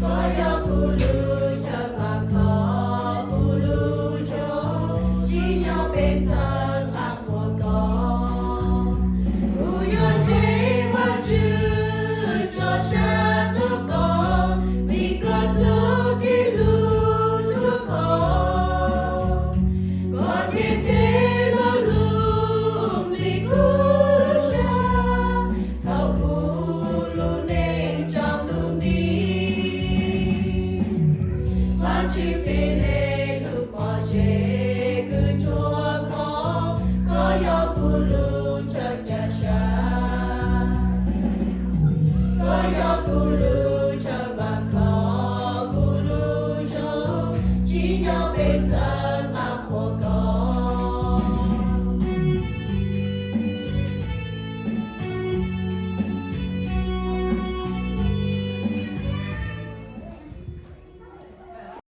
Koj yog kuv lub chaw vam khom, kuv lub zog, tsim nyog peb ntxhais nqa nqua koj. Kuv yuav tseg Vajtswv tso siab rau koj, vim koj txoj kev hlub ruaj khov. Koj ntiaj teb lo lus nplij kuv lub siab, thaum kuv lub neej tsaus ntuj nti. Vajtswv, peb le lub pob zeb kws ruaj khov, koj yog kuv lub chaw cia siab, koj yog kuv lub